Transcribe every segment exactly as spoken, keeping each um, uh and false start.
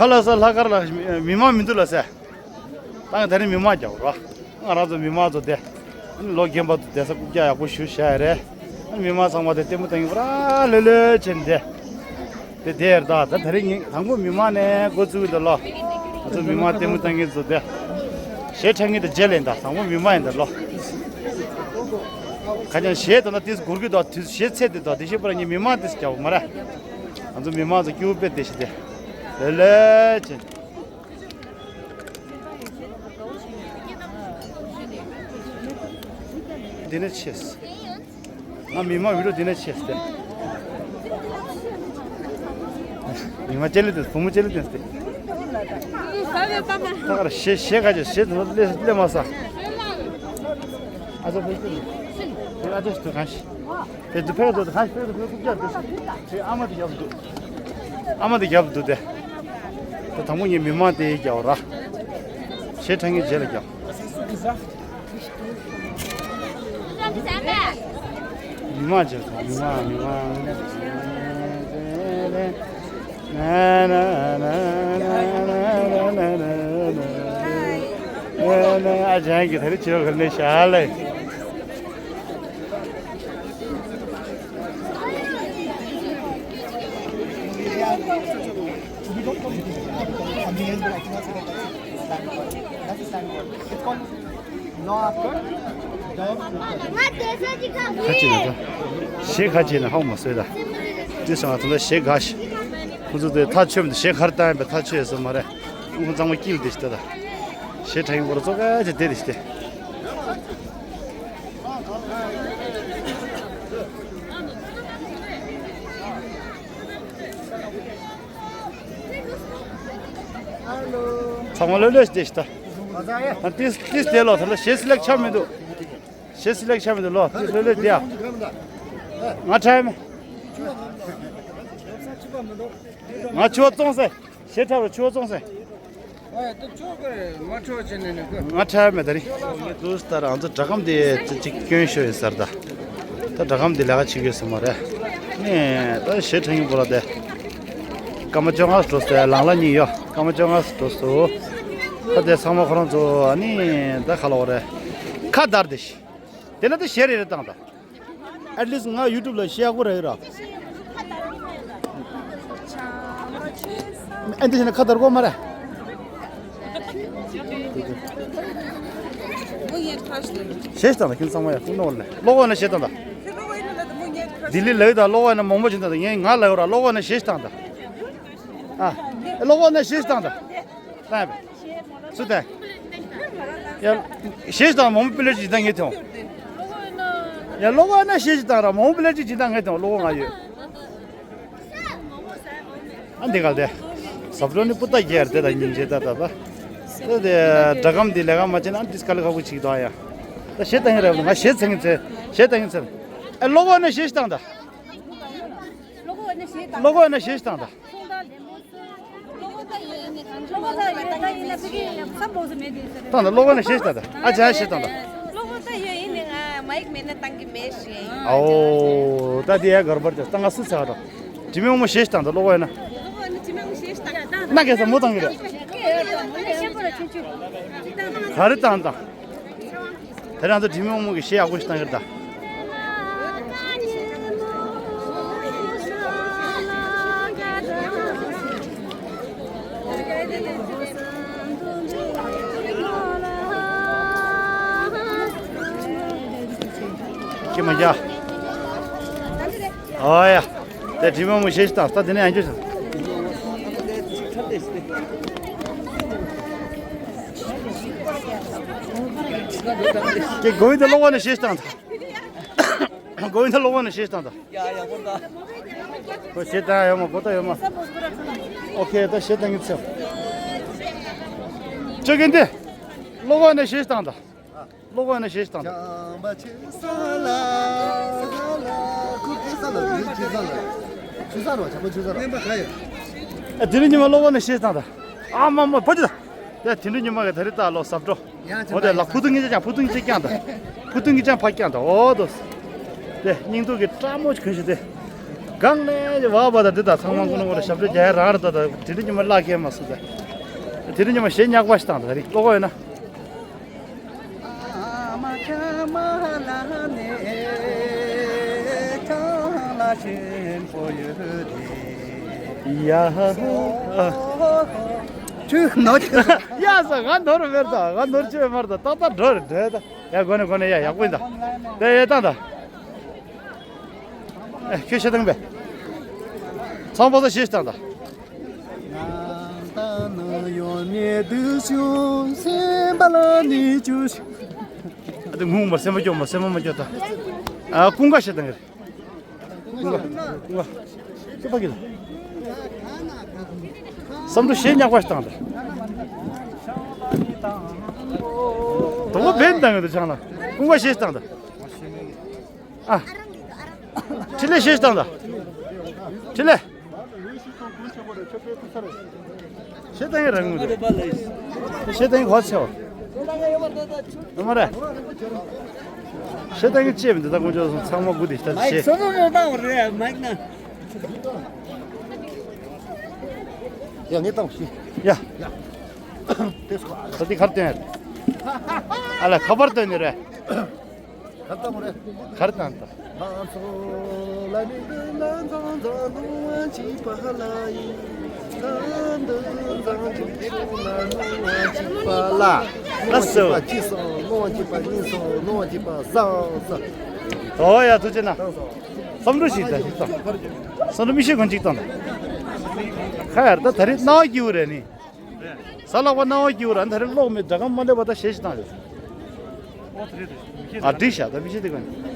ཧ་ལ་ས་ལྷག་དཀར་ལ་མི་མང་མི་འདུག་ལ་ས། ད་ང་ད་རིང་མི་མང་རྒྱག་རོགས། ང་རང་ཚོ་མི་མང་ཚོ་དེ། ཨ་ནི་ལོ་རྒན་པ་ཚོ་བསྡད་ས་རྐུབ་བཀྱག་ཡག་པོ་ཞུ་བྱ་ཡ་རེད། ཨ་ནི་མི་མང་ཚང་མ་དེ་ལྟད་མོ་ལྟ་མཁན་པ་ར་ལྷོད་ལྷོད་བྱས་ནས་དེ། དེ་དེ་ཡར་ད་ད་ད་རིང་ངས་དང་པོ་མི་མང་ནས་འགོ་བཙུགས་ཡིན་ད་ལོ། ང་ཚོ་མི་མང་ལྟད་མོ་ལྟ་མཁན་ཚོ་དེ། གཞས་འཁྲབ་མཁན་དེ་རྗེས་ལ་ཡིན་ད་དང་པོ་མི་མང་ཡིན་ད་ལོ། ཁ་ཅང་གཞས་ད་ན་དེ་སྒུར་གི་ད་དུས་གཞས་ཚད་དེ་ད་དེ་བཞིན་པར་ངས་མི་མང་དེ་རྒྱག་པ་མ་རེད། ང་ཚོ་མི་མང་ཚོ་སྐྱིད་པོ་དཔེ་བདེ་ཞིག་དེ། ལྷོད་ལྷོད་བྱས། འདི་ནས་ཆས། ང་མི་མང་བི་ཌིའོ་འདི་ནས་ཆས་ཏེ། མི་མང་ལྕེ་ལེ་ཏེ་བུ་མོ་ལྕེ་ལེ་ཏེ་སྟེ། ད་གར་གཞས་གཞས་ག་ཅེ་གཞས་དུ་ལེ་ལེ་མ་ས། ཨ་ཅག་ཕེ་ཏེ། ཨ་ཅག་སྟོད་གང་ཞིག་དེ་དུ་ཕེ་ཏེ་གང་ཞིག་ཕེ་ཏེ་ཕེ་ཀུབ་ཅག་དེ་ཨ་མ་དེ་རྒྱབ་འདུག་ཨ་མ་དེ་རྒྱབ་འདུག་དེ། ད་དང་པོ་ངས་མི་མང་དེ་རྒྱག་ར། གཞས་འཁྲབ་མཁན་རྗེས་ལ་རྒྱག་མི་མང་རྗེས་ལ་མི་མང་མི་མང་། ཨ་ཅག་གི་ད་རེ་ཆེ་བ་ག་ནས་ཤ་ལེ། That's a standard. It's called law of good. ཁ་ཅིག་ན་ད། གཞས་ཁ་ཅིག་ན་ཧ་གོ་མ་སོང་ད། དེ་སོང་ང་ད་ལྟ་གཞས་ག་ཞིག་ཁོང་ཚོ་དེ་ཐག་ཆོད་མི་འདུག་གཞས་ག་རེ་བཏང་ཡིན་པའི་ཐག་ཆོད་ཡོད་ས་མ་རེད། ཁོང་ཚང་མ་སྐྱིད་ལ་བསྡད་ཤི་ད་ད། གཞས་འཁྲབ་མཁན་པོ་ར་ཙོ་ག་ཅིག་བསྡད་དེ་ཤི་ད། ཚང་མ་ལྷོད་ལྷོད་བྱས་ཤི་ད། ཨ་ཏིས་ཏིས་དེ་ལོ་ད་ལོ་གཞས་སི་ལེག་ཆགས་མི་འདུག་གཞས་སི་ལེག་ཆགས་མི་འདུག་ལོ་ཏིས་ལྷོད་ལྷོད་བསྡད་ཨ། ང་འཁྲབ་མེད། ང་ཆུ་བ་བཙོང་ཟེར། གཞས་འཁྲབ་ར་ཆུ་བ་བཙོང་ཟེར། ཨ་ཡ་ད་ཆོག་གི་རེད། མ་འཁྲབ་བྱས་ནས་ནི་གི་ང་འཁྲབ་མེད་ད་རིང་། ངས་དུས་ལྟར་ང་ཚོ་སྒྲ་སྒམ་དེ་ཅིག་སྐྱོན་ཤོར་ཡིན་ཟེར་ད། ད་སྒྲ་སྒམ་དེ་ལས་ཀ་བྱེད་དགོས་སོང་མ་རེད། ནས་ད་གཞས་འཁྲབ་མཁན་པོ་ར་དེ། སྐར་མ་བཅོ་ལྔ་འགྲོ་སོང་། ལང་ལ་གཉིས་ཡོད། སྐར་མ་བཅོ་ལྔ་འགྲོ་སོང་། ད་དེ་ཚང་མ་ཁོ་རང་ཚོ་ཨ་ནི་ད་ག་ལབ་དགོས་རེད། ཁ་བརྡར་དེ་ཤི། དེ་ལ་ད་གཞས་རེ་རེ་བཏང་ད། At least ང་ཡུ་ཊུབ་ལ་གཞས་ཡག་པོ་རག་ཡོད་ར། ཨ་འདི་བྱས་ན་ཁ་བརྡར་དགོས་མ་རེད། གཞས་བཏང་ད་ཁྱོད་ཚང་མ་ཡ་ཁུག་ནོར་ལེ། ལོག་འོ་ན་གཞས་བཏང་ད། ལྡི་ལི་ལ་ཡོད་ད་ལོག་འོ་ན་མང་པོ་བྱེད་ད་ད་ངས་ང་ལ་ཡོད་ར། ལོག་འོ་ན་གཞས་བཏང་ད། ཨ། ལོག་འོ་ན་གཞས་བཏང་ད། ལྟ་བས། སུ་ད། ཡ། གཞས་བཏང་མང་པོ་པི་ལེ་ཅིག་ད་ངས་ཐོང་། ཡ་ལོག་འོ་ན་གཞས་ཅིག་བཏང་ར་མང་པོ་པི་ལེ་ཅིག་ཅིག་ད་ངས་ཐོང་ལོག་འོ་ང་ཡོད། ཨ་འདི་ག་དེ། ཟབ་རོ་ནི་པུ་ཏ་རྒྱལ་དེ་དང་སྙིང་རྗེ་ད་ད་པ། དེ་དེ་སྒྲ་སྒམ་འདི་ལས་ཀ་མ་བྱེད་ན་ཨ་འདི་སྐ་ལ་ཁ་བུ་ཅིག་དང་ཡ། ད་གཞས་བཏང་ཡིན་རེད་ང་གཞས་ཚན་གྱི་ཚེ་གཞས་བཏང་ཡིན་ཚེ། ཨ་ལོག་འོ་ན་གཞས་བཏང་ད། ལོག་འོ་ན་གཞས་བཏང་ད། བཏང་ད་ལོག་འོ་ན་གཞས་བཏང་ད། ཨ་ཅག་གཞས་བཏང་ད། ལོག་འོ་ད་ཡོད་ཡིན་ནི་ང་མ་ཡིག་མེད་ན་བཏང་གི་མེད་ཞེས། ཨའོ། ད་དེ་ཡ་གར་བར་དེ་ད་ང་སུ་ཚ་རོ། དྲི་མེད་དབང་མོ་གཞས་བཏང་ད་ལོག་འོ་ན། ན་གེ་ས་མོ་བཏང་གི་རེད། ག་རེ་བཏང་ད། དེ་རང་ཚོ་དྲི་མེད་དབང་མོ་གི་གཞས་ཡག་པོ་ཞིག་བཏང་གི་རེད་ད། ཀྱེ་མ་རྒྱ། ཨོ་ཡ། དེ་དྲི་མེད་དབང་མོ་གཞས་ཤིག་བཏང་ད། དེ་ནས་ཡང་བསྐྱར་བྱུང་། ཀྱེ་གོ་བིན་ད་ལོག་འོ་ན་གཞས་ཤིག་བཏང་ད། གོ་བིན་ད་ལོག་འོ་ན་གཞས་ཤིག་བཏང་ད། ཡ་ཡ་གོ་ད། ཁོ་གཞས་བཏང་ཡོད་མ་གོ་ད་ཡོད་མ། ཨོ་ཁེ་ད་གཞས་བཏང་གི་ཚེ། ཅོ་གིན་དེ། ལོག་འོ་ན་གཞས་ཤིག་བཏང་ད། ལོག་འོ་ན་གཞས་ཤིག་བཏང་ད། བྱམས་པ་ཆེ་ས་ལ། ས་ལ། ཁུ་ཁེ་ས་ལ། ཁུ་ཁེ་ས་ལ། ཆུ་ས་རོ། བྱམས་པ་ཆུ་ས་རོ། སྨན་པ་ག་ཡོད། ཨ་དེ་རིང་ཉི་མ་ལོག་འོ་ན་གཞས་ཤིག་བཏང་ད། ཨ་མ་མ་ཕ་ཅི་ད། ཡ་དེ་འདྲ་ཉི་མ་གི་ད་རེས་ད་ལོ་ཟབ་འགྲོ། ཡང་འོ་དེ་ལ་ཕུ་ཐུང་ངེ་ཅང་ཕུ་ཐུང་ངེ་ཅང་ད། ཕུ་ཐུང་ངེ་ཅང་ཕ་ཀྱང་ད་འོ་དོ། དེ་སྙིང་སྡུག་གི་སྐྲ་མོ་གོན་ཞིག་དེ། གང་ནས་བ་བ་དང་འདི་དང་ཚང་མ་ཀུན་ནོ་ཞབས་བྲོ་རྒྱག་ཡ་རང་རེད། ད་དེ་རིང་ཉི་མ་བརླག་མཁན་མ་སོང་ད། དེ་རིང་ཉི་མ་གཞས་རྙག་པ་ཞིག་བཏང་ད། དེ་རིང་ཀློག་གོ་ཡོད་ན། ཡ་ཧ་ཧ། ཁྱོད་ནོར་ཡ་ས་ང་ནོར་མེར་ད། ང་ནོར་ཅི་མེར་ད། ཏག་ཏག་འགྲོ་རེད་འགྲོ་ད། ཡ་གོ་ནས་གོ་ནས་ཡ་ཡག་པོ་ཡིན་ད། དེ་ཡ་བཏང་ད། ཨེ་ཁྱོད་ཤེས་དང་པས། ཚང་པོ་ས་ཤེས་དང་ད། ཨ་དེ་ངུ་མ་སེམས་པ་སྐྱོ་མ་སེམས་པ་མ་སྐྱོ་ད། ཨ་ཀུན་དགའ་ཤེས་དང་གི་རེད། ཀུན་དགའ་ཀུན་དགའ་ཤེས་པ་གི་ལ། བསམ་འགྲུབ་གཞས་རྙག་པ་ཞིག་བཏང་ད། དོ་བོ་བན་དང་གི་འདུག་ཆང་ལ། ཀུན་དགའ་ཤེས་དང་ད། ཨ། འཕྲིན་ལས་ཤེས་དང་ད། འཕྲིན་ལས། ཤེས་དང་ཡིན་རང་ངོ་། ཤེས་དང་ཡིན་གོ་ཆེ་བ། ཨ་མ་རེད། ཤེས་དང་ཡིན་ཅེས་མི་འདུག་ད་ཀུན་སྤྱོད་སོང་ཚང་མ་སྒུག་དེ་ལྟ་ཞེས། ཡ་ངས་བཏང་ཞིག་ཡ། ད་དེ་གར་སྟོན་ཡ་རེད། ཨ་ལ་ཁ་པར་སྟོན་ནི་རེད། གར་བཏང་མོ་རེད། གར་བཏང་ད། ང་ཚོ་ལ་མི་འདུག་ལ་འཛང་འཛང་ནུ་བ་གཅིག་པ་ལ་ཡིན། ལ་འདུག་འཛང་གཅིག་ཤོག་ལ་ནུ་བ་གཅིག་པ་ལ། ལ་སོ། གཅིག་སོང་ནུ་བ་གཅིག་པ་གཉིས་སོང་ནུ་བ་གཅིག་པ་བཟང་ས། ཨོ་ཡ་ཐུགས་རྗེ་གནང་། བསམ་འགྲུབ་ཞིག་ད་ཞིག་བཏང་། བསམ་འགྲུབ་མི་ཤེས་གོན་གཅིག་བཏང་ད། ཁ་ཡར་ད་ད་རེས་སྣང་བ་སྐྱིད་པོ་རེད་ནི། གཟའ་ལྷག་པ་སྣང་བ་སྐྱིད་པོ་ར། ད་རེས་གློག་མེད་སྒྲ་སྒམ་མ་སླེབས་པ་ད་གཞས་ཤིག་བཏང་རེད། ཨ་འགྲིག་ཤག་ད་མི་ཤེས་དེ་ག་ནས།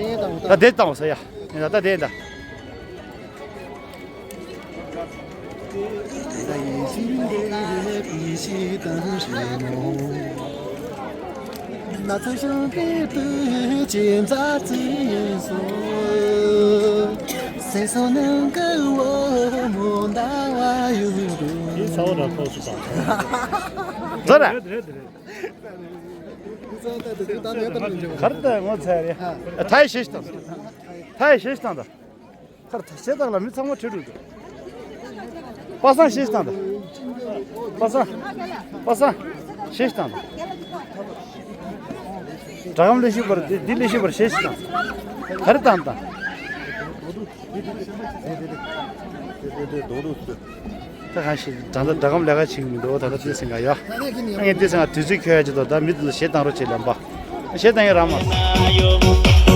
ད་དེ་བཏང་བ་ས་ཡ། ད་དེ་ད། ན་ཚོད་ཤིང་པའི་སྤོས་ཀྱི་མཛའ་བརྩེ་སོ། སེམས་སོ་ནང་གི་འོ་མོ་ཟླ་བ་ཡུག་འགྲོ། དེ་ཚ་བོ་ར་ཐོག་སུ་དང་། ཟ་ར། རེད་རེད་རེད། གར་ད་ངོ་ཚ་རེད། ཐའི་ཤེས་དང་། ཐའི་ཤེས་དང་ད། ཁར་ཐ་ཤེས་དང་ལ་མི་ཚང་མ་ཁྲིད་འགྲོ་འདུག་པ་སངས་ཤེས་དང་ད། པ་སངས། པ་སངས། ཤེས་དང་ད། དྲ་གམ་ལས་ཤེས་པར་འདི་འདི་ལས་ཤེས་པར་ཤེས་དང་། ག་རེ་དང་དང་། ད་གང་ཞིག་ད་ལྟ་ད་གམ་ལས་ཀ་བྱེད་ཀྱི་མི་འདུག་ད་ལྟ་དུས་ཟིན་ག་ཡ། ངས་དུས་ཟིན་ག་དུས་ཚོད་འཁྱོལ་ཡ་ཅིག་འདུག་ད་མི་དེ་ཚོ་གཞས་བཏང་རོགས་བྱེད་ལབ་པ། གཞས་བཏང་ཡ་རག་མ་སོང་།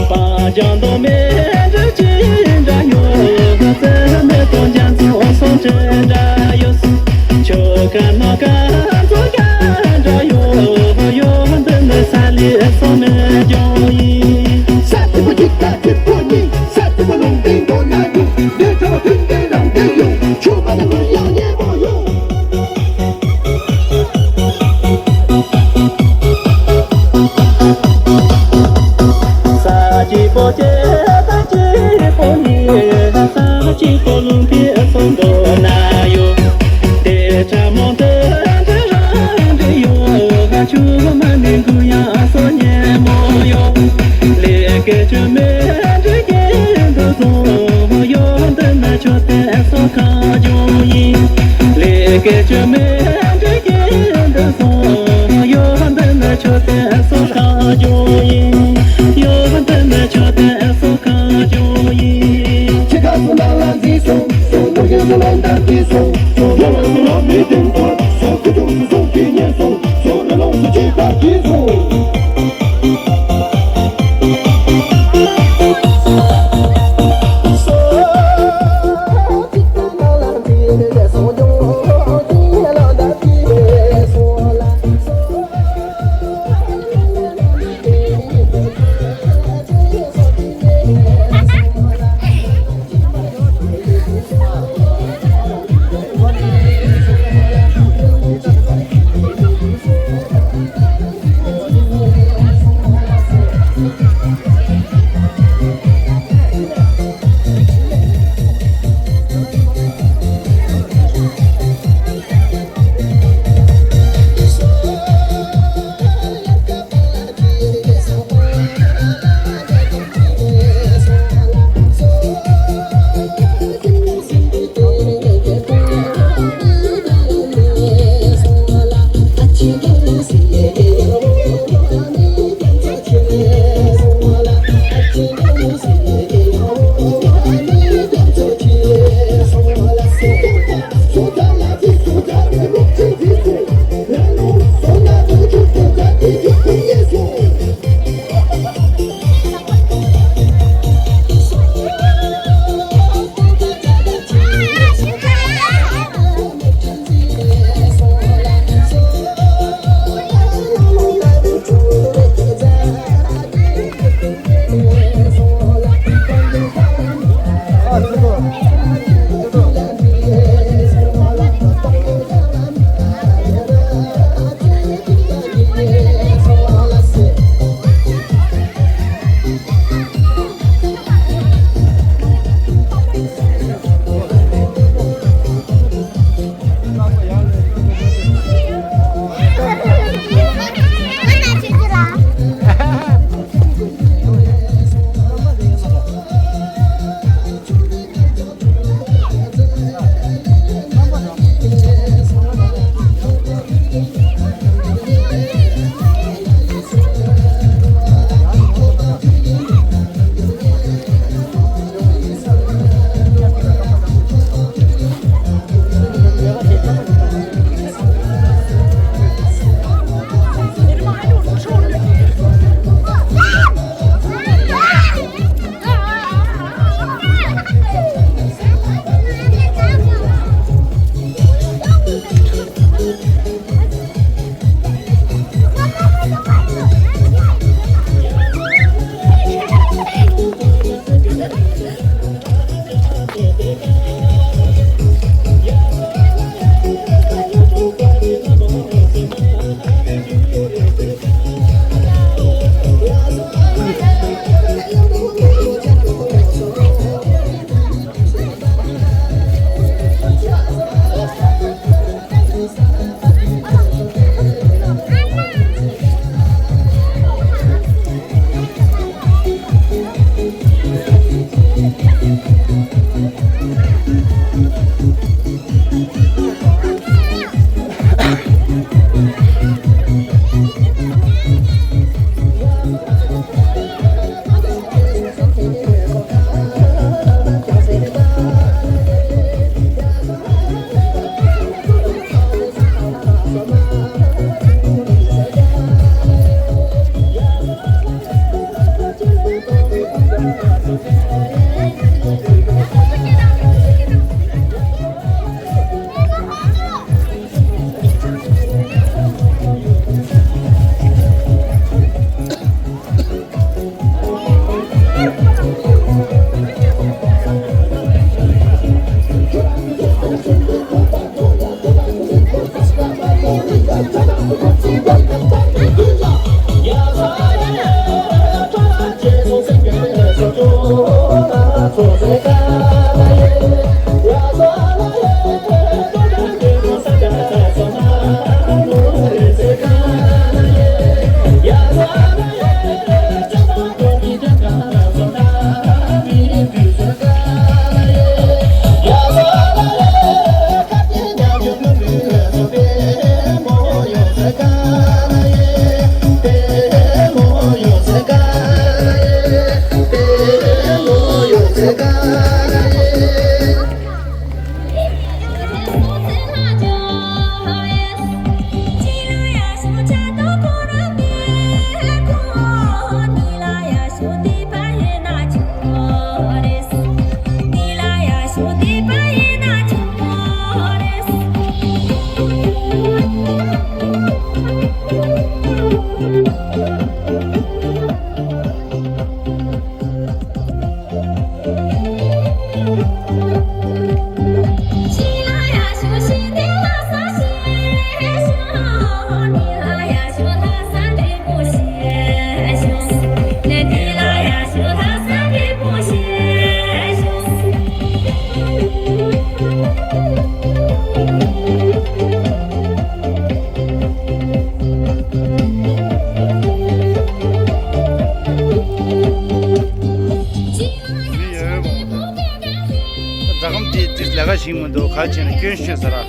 སྒྲ་སྒམ་དེ་དེ་ལས་ཀ་ཞིག་མི་འདུག་ག་བྱས་ན་སྐྱོན་ཤོད་ཟེར་ར། ཨ་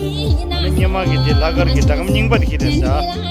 ནི་སྔོན་མ་གི་དེ་ལྷག་དཀར་གྱི་སྒྲ་སྒམ་རྙིང་པ་དེ་ཁྱེར་རེད་ཟེར།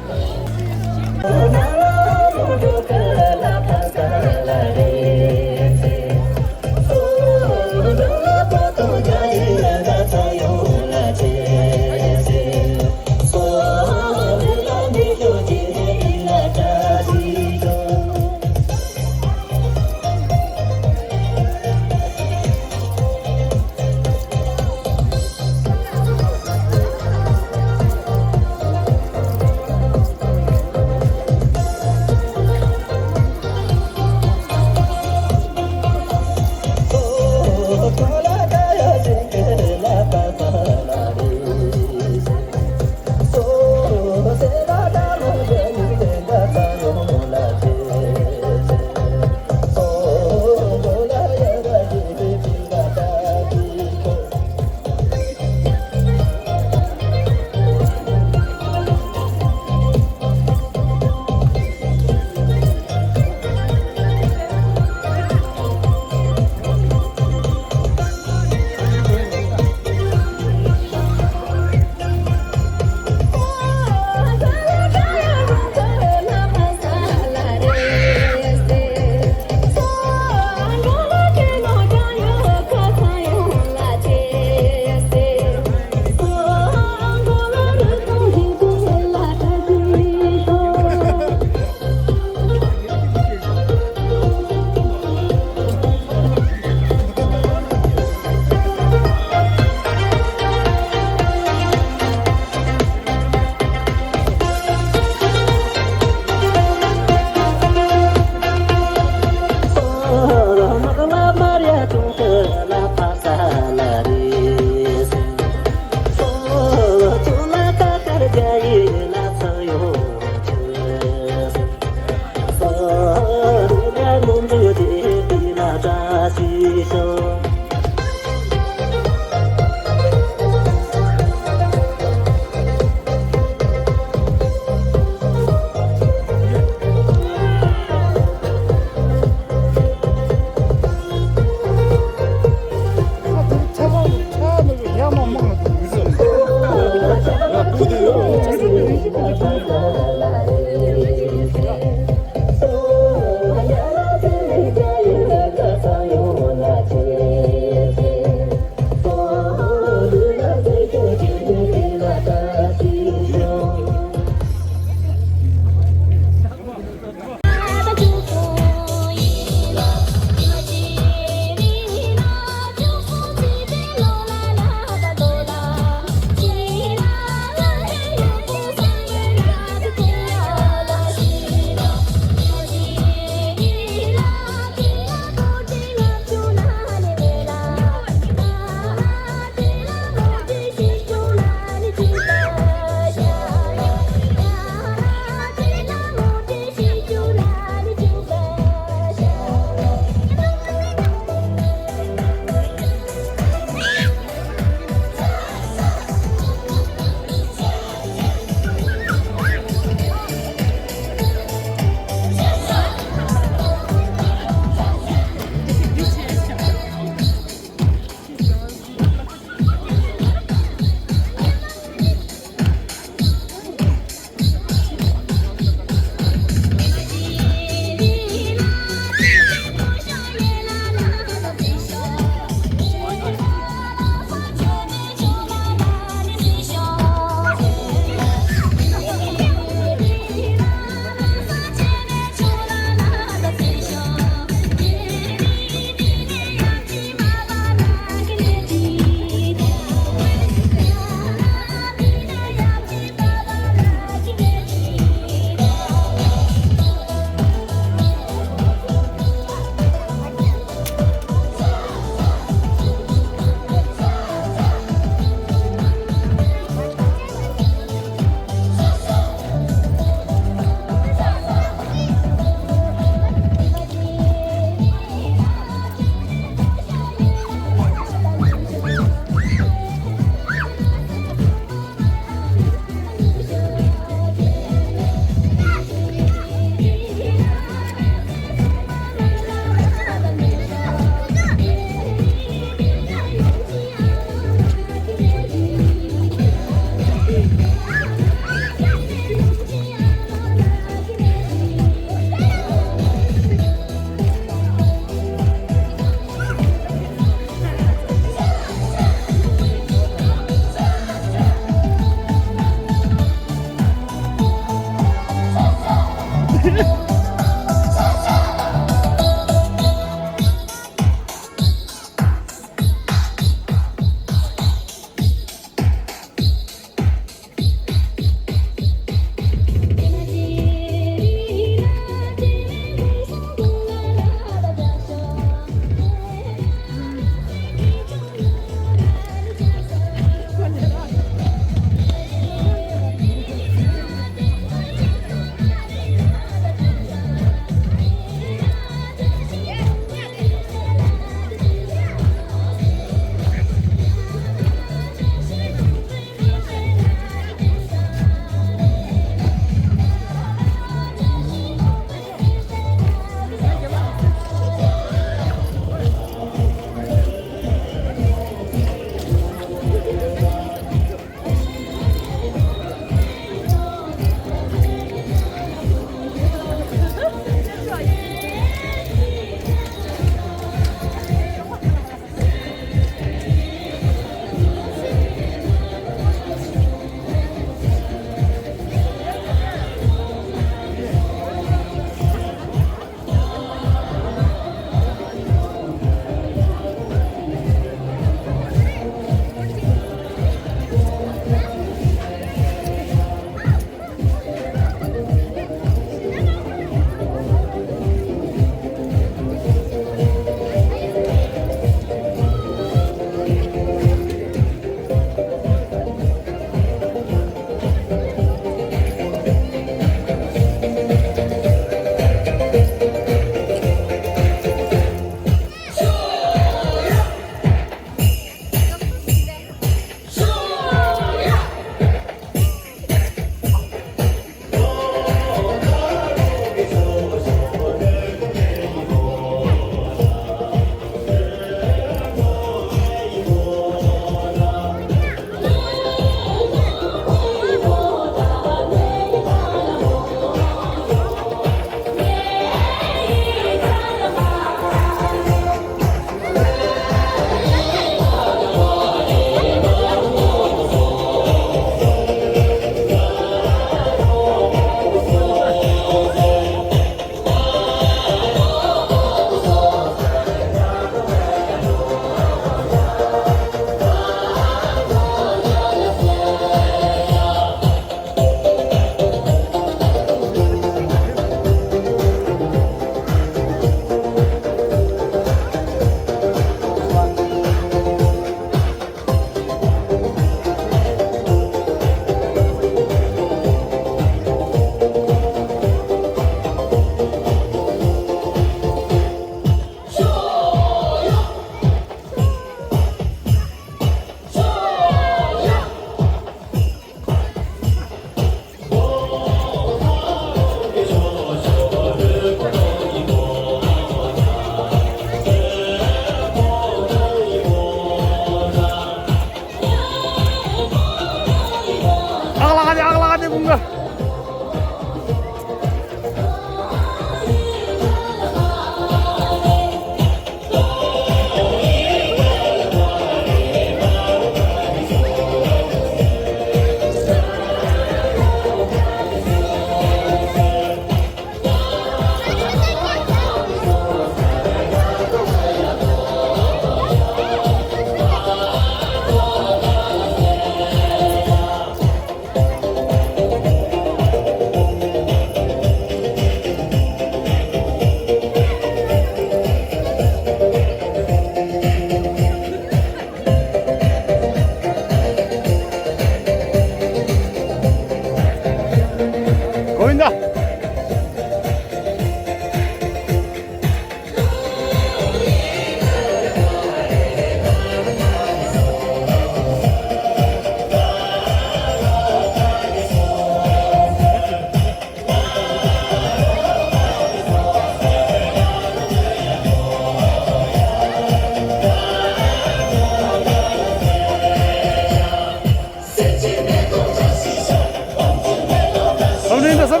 ས་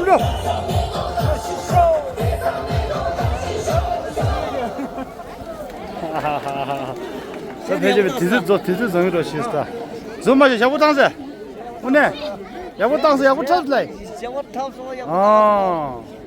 ཕལ་ཆེར་དུས་ཚོད་རྫོགས་དུས་ཚོད་བཟང་རོགས་ཞེས་ས། རྫུན་མ་བྱེད། ཡག་པོ་བཏང་ཟེར། དངོས་གནས། ཡག་པོ་བཏང་ཟེར། ཡག་པོ་འཁྲབ་ལ། ཡག་པོ་འཁྲབ་སོང་། ཡག་པོ། ཨ།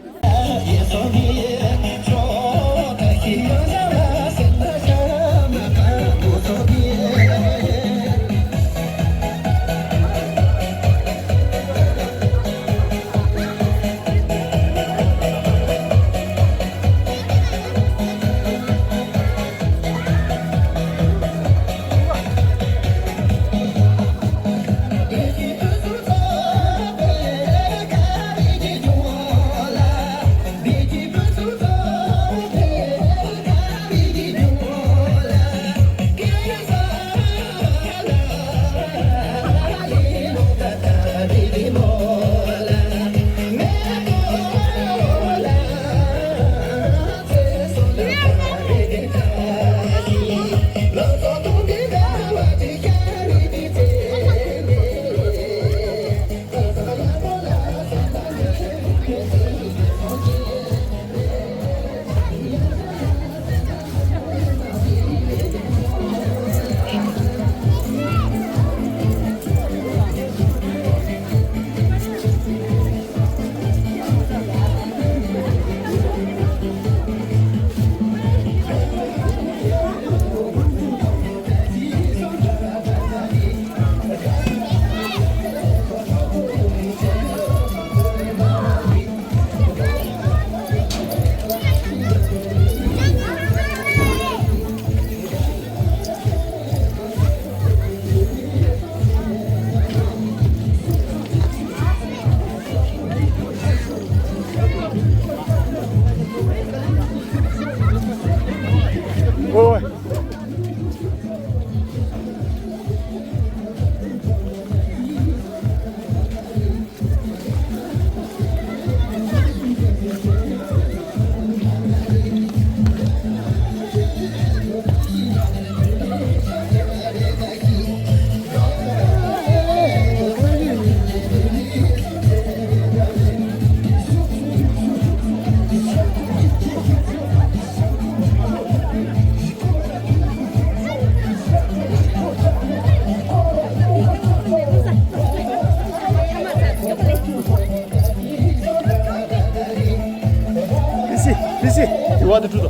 Busy, busy. You want to do the?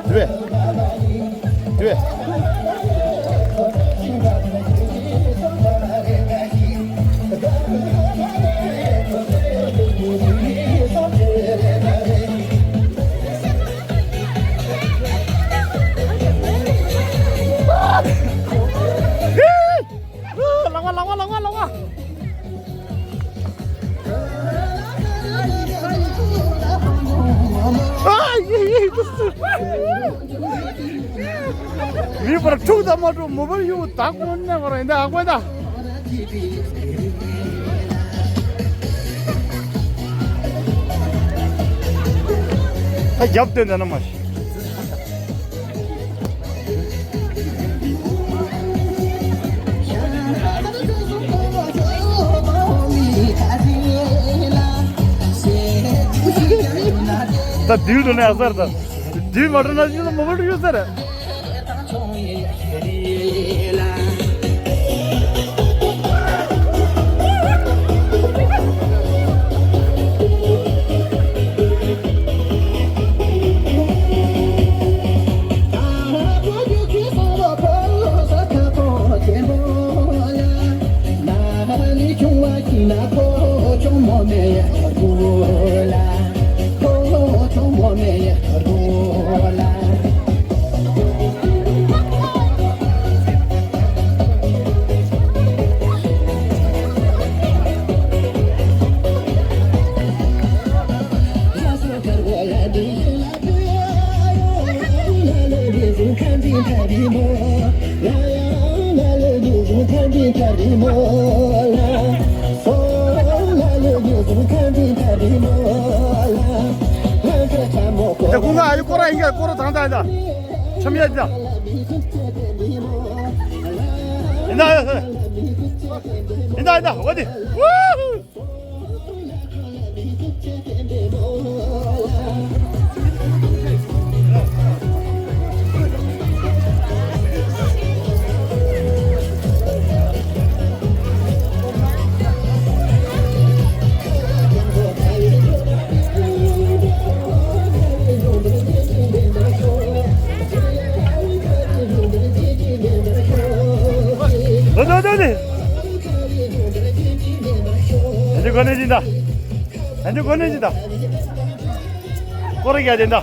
Do it. Do it. ལག་པ་ལག་པ་ལག་པ་ལག་པ། ཨ་ཡེ་ཡེ། མི་བར་འཁྲུག་དང་མ་འཁྲུག་མོ་བར་ཡུ་དག་མོ་ནས་བར་ཡིན་ད་ཨ་ཀོ་ད། ད་རྒྱབ་སྟོན་ད་ན་མ་ཤི། ད་དུས་དུ་ནས་ཨ་སར་ད། དུས་མ་འགྲོ་ན་ཤི་ན་མ་འགྲོ་ཡོད་ཟེར། ད་ཁོང་ང་ཨ་ཡུ་ཀོ་ར་ཡིན་ག་ཀོ་ར་དང་ད་ཡིན་ད། ཆམ་ཡ་ཡིན་ད། ཡིན་ད་ཡིན་ད་ཡིན་ད། འོ་དེ། ཝུ་ཧུ། ཨོ་དོ་དོ་དེ། ཨ་ཅེ་གོ་ནས་ཅི་འདྲ། ཨ་ཅེ་གོ་ནས་ཅི་འདྲ། སྐོར་ར་རྒྱག་དེ་འདྲ།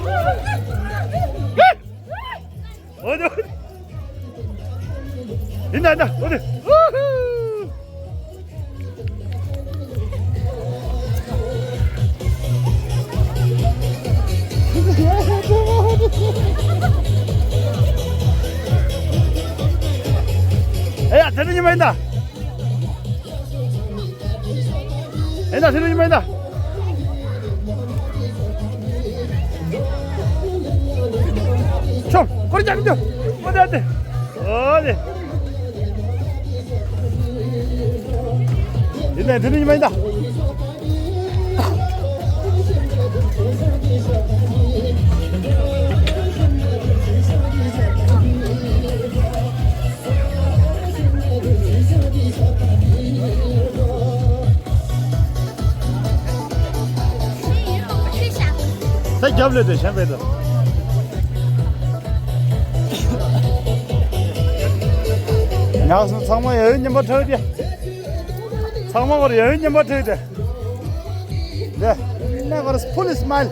ཨོ་དོ། ཡིན་ད་ཡིན་ད། ཨོ་དེ། ཨེ་ཡ་དེ་ནི་ཉི་མ་ཡིན་ད། ཨེ་ན་དེ་ནི་ཉི་མ་ཡིན་ད། ཆོ། སྐོར་རྒྱག་གི་འདུག་ཨོ་དེ་དེ། ཨོ་དེ། ཡིན་ད་དེ་ནི་ཉི་མ་ཡིན་ད། ད་རྒྱབ་ལས་དེ་གཞན་པས་དང་། ཉག་སོང་། ཚང་མ་ཡ་ཡོད་ཉན་པ་ཁྲོད་དེ། ཚང་མ་བར་ཡ་ཡོད་ཉན་པ་ཁྲོད་དེ། ལེ། Never fully smile.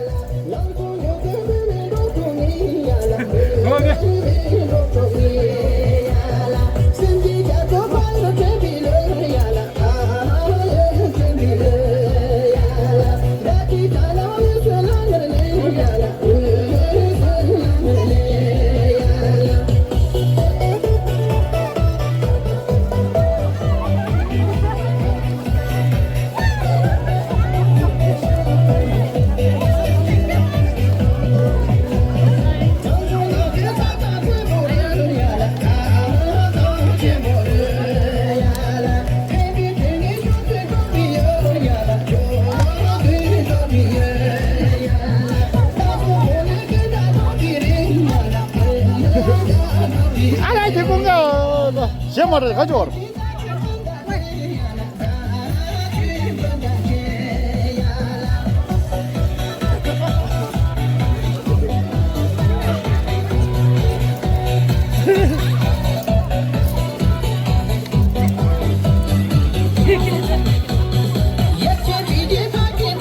ཨ་ར་དེ་ཀུན་དགའ་ཞེ་མ་རེད་ཁ་ཅོར།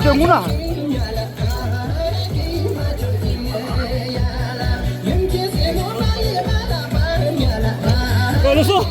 ཅེ་ངུ་ན། ཨ་ལོ་སོ།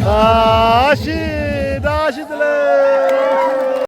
ཨ་ཤི།